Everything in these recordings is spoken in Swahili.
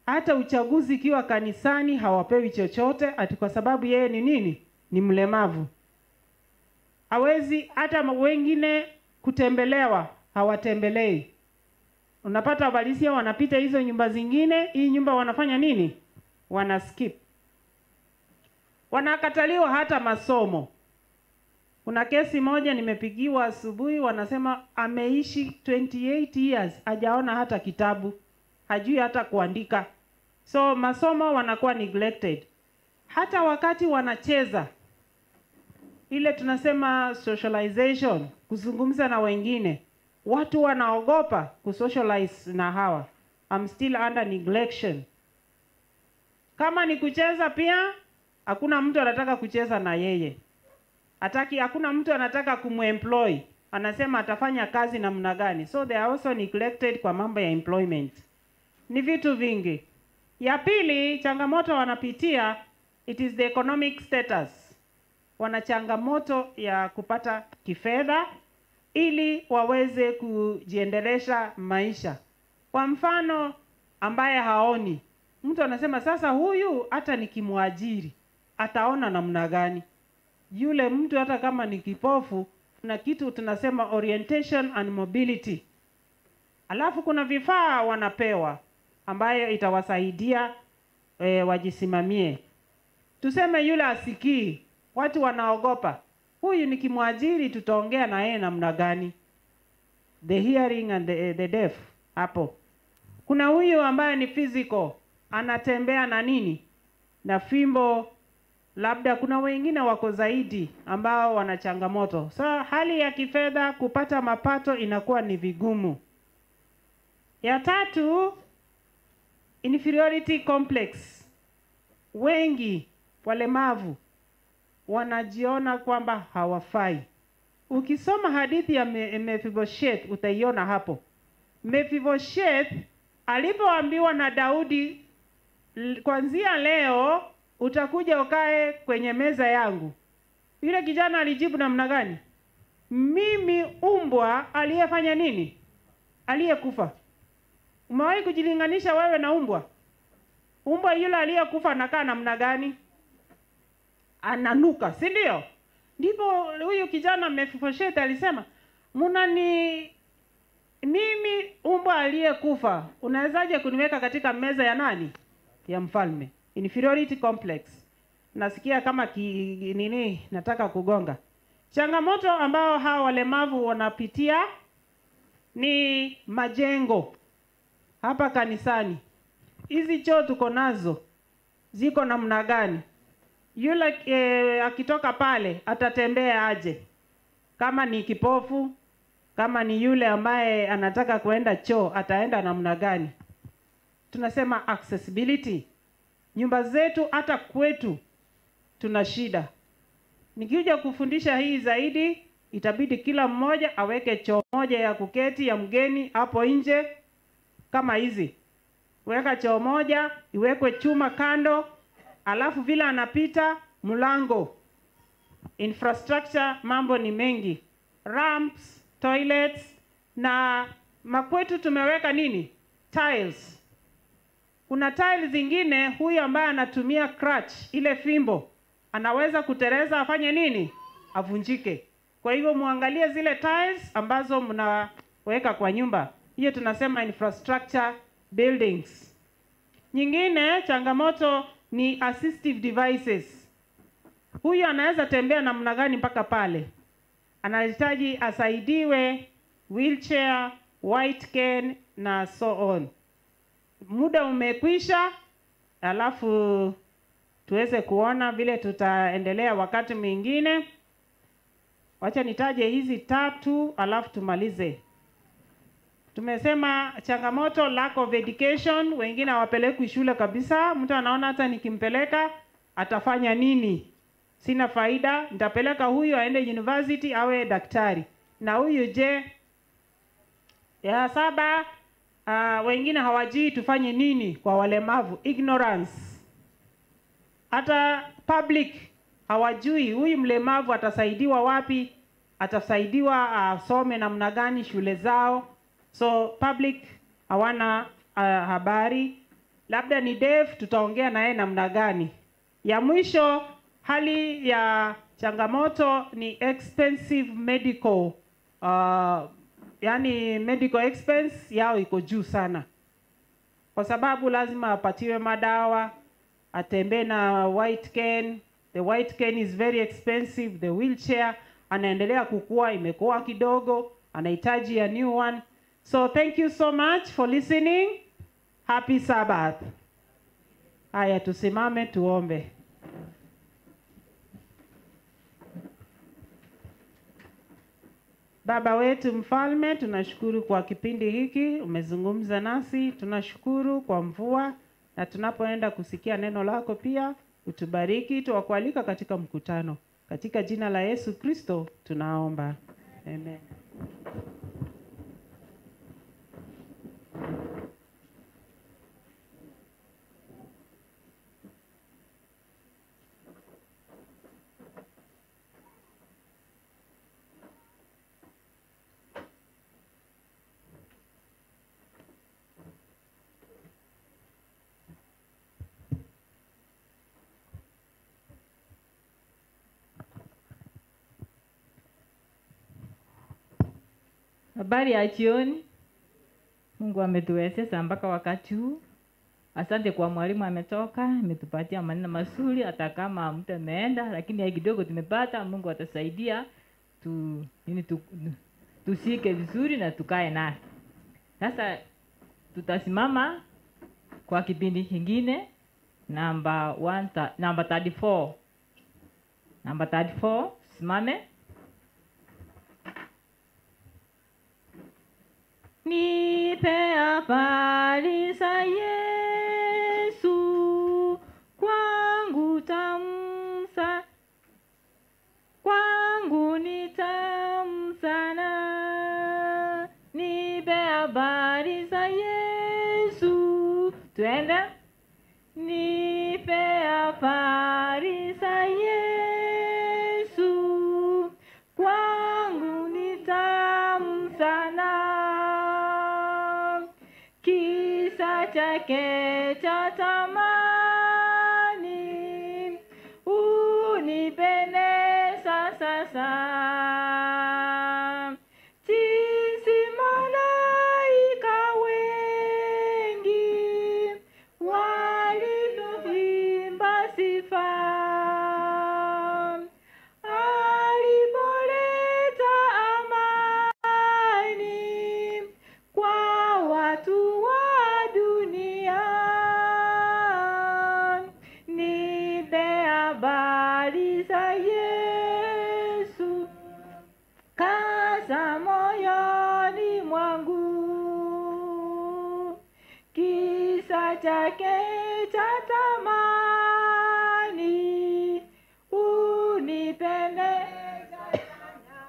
Hata uchaguzi ikiwa kanisani hawapewi chochote, ati kwa sababu yeye ni nini? Ni mlemavu. Hawezi hata wengine kutembelewa, hawatembelei. Unapata walisia wanapita hizo nyumba zingine, hii nyumba wanafanya nini? Wana skip. Wanakataliwa hata masomo. Kuna kesi moja nimepigiwa asubuhi, wanasema ameishi 28 years, hajaona hata kitabu, hajui hata kuandika. So masomo wanakuwa neglected. Hata wakati wanacheza, ile tunasema socialization, kuzungumza na wengine, watu wanaogopa kusocialize na hawa. I'm still under neglection. Kama ni kucheza pia, hakuna mtu anataka kucheza na yeye. Hataki, hakuna mtu anataka kumuemploy. Anasema atafanya kazi namna gani. So they are also neglected kwa mambo ya employment. Ni vitu vingi. Ya pili, changamoto wanapitia, it is the economic status. Wana changamoto ya kupata kifedha ili waweze kujiendelesha maisha. Kwa mfano, ambaye haoni, mtu anasema sasa huyu hata nikimwajiri ataona namna gani? Yule mtu hata kama ni kipofu, kuna kitu tunasema orientation and mobility. Alafu kuna vifaa wanapewa ambayo itawasaidia wajisimamie. Tuseme yule asikii, watu wanaogopa. Huyu nikimwajiri tutaongea na yeye namna gani? The hearing and the deaf hapo. Kuna huyu ambaye ni physical, anatembea na nini? Na fimbo. Labda kuna wengine wako zaidi ambao wana changamoto. So hali ya kifedha, kupata mapato inakuwa ni vigumu. Ya tatu, inferiority complex. Wengi walemavu wanajiona kwamba hawafai. Ukisoma hadithi ya Mephibosheth utaiona hapo. Mephibosheth alipoambiwa na Daudi, kuanzia leo utakuja ukae kwenye meza yangu, yule kijana alijibu namna gani? Mimi umbwa aliyefanya nini? Aliyekufa. Umewahi kujilinganisha wewe na umbwa? Umbwa yule aliyekufa anakaa namna gani? Ananuka, si ndio? Ndipo huyu kijana Mephibosheth alisema, mnani mimi umbwa aliyekufa, unawezaje kuniweka katika meza ya nani? Ya mfalme. Inferiority complex. Nasikia kama nini nataka kugonga. Changamoto ambao hawa walemavu wanapitia ni majengo. Hapa kanisani hizi choo tuko nazo ziko namna gani? Yule akitoka pale atatembea aje? Kama ni kipofu, kama ni yule ambaye anataka kuenda choo ataenda namna gani? Tunasema accessibility. Nyumba zetu hata kwetu tuna shida. Nikija kufundisha hii zaidi, itabidi kila mmoja aweke choo moja ya kuketi ya mgeni hapo nje kama hizi. Weka choo moja, iwekwe chuma kando, alafu vile anapita mlango. Infrastructure mambo ni mengi. Ramps, toilets, na makwetu tumeweka nini? Tiles. Kuna tiles zingine huyu ambaye anatumia crutch, ile fimbo, anaweza kutereza afanye nini? Avunjike. Kwa hivyo muangalie zile tiles ambazo mnaweka kwa nyumba. Hiyo tunasema infrastructure buildings. Nyingine changamoto ni assistive devices. Huyu anaweza tembea namna gani mpaka pale? Anahitaji asaidiwe wheelchair, white cane na so on. Muda umekwisha, alafu tuweze kuona vile tutaendelea wakati mwingine. Wacha nitaje hizi tatu alafu tumalize. Tumesema changamoto lack of education, wengine hawapelekwi shule kabisa. Mtu anaona hata nikimpeleka atafanya nini? Sina faida, nitapeleka huyu aende university awe daktari. Na huyu je? Ya saba, wengine hawajui tufanye nini kwa walemavu, ignorance. Hata public hawajui huyu mlemavu atasaidiwa wapi, atasaidiwa asome namna gani shule zao. So public hawana habari. Labda ni Dave, tutaongea naye namna gani. Ya mwisho, hali ya changamoto ni expensive medical, yani medical expense yao iko juu sana, kwa sababu lazima apatiwe madawa, atembee na white cane. The white cane is very expensive. The wheelchair anaendelea kukua, imekuwa kidogo, anahitaji a new one. So thank you so much for listening. Happy Sabbath. Haya, tusimame tuombe. Baba wetu mfalme, tunashukuru kwa kipindi hiki, umezungumza nasi, tunashukuru kwa mvua, na tunapoenda kusikia neno lako pia, utubariki, tuwakualika katika mkutano. Katika jina la Yesu Kristo tunaomba. Amen. Habari ya jioni. Mungu ametuwezesha mpaka wakati huu. Asante kwa mwalimu ametoka, ametupatia maneno mazuri, hata kama mtu ameenda, lakini ya kidogo tumepata. Mungu atasaidia tu nini tu, tushike vizuri na tukae naye. Sasa tutasimama kwa kipindi kingine namba 34. Namba 34, simame. Nipe habari za Yesu, kwangu tamu sana, kwangu ni tamu sana. Nipe habari za Yesu, twende. Nipe habari za Yesu, kwangu ni tamu sana. Kisa chake cha thamani unipendeza sasa, jinsi malaika wengi walivyoimba sifa, alipoleta amani kwa watu wa dunia. Nipe habari za Yesu, kaza moyoni mwangu, kisa chake cha thamani unipendeza sana,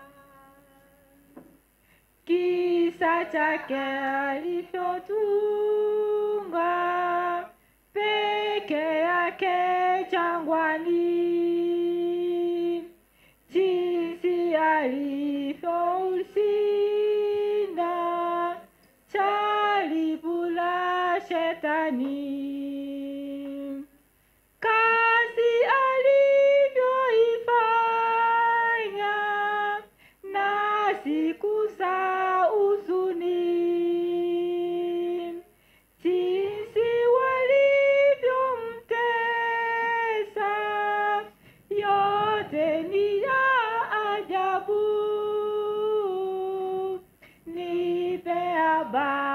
kisa chake alivyotunga peke yake jangwani, jinsi alivyoushinda jaribu la shetani, kazi alivyoifanya na siku za huzuni, jinsi walivyomtesa, yote ni ya ajabu. Nipe habari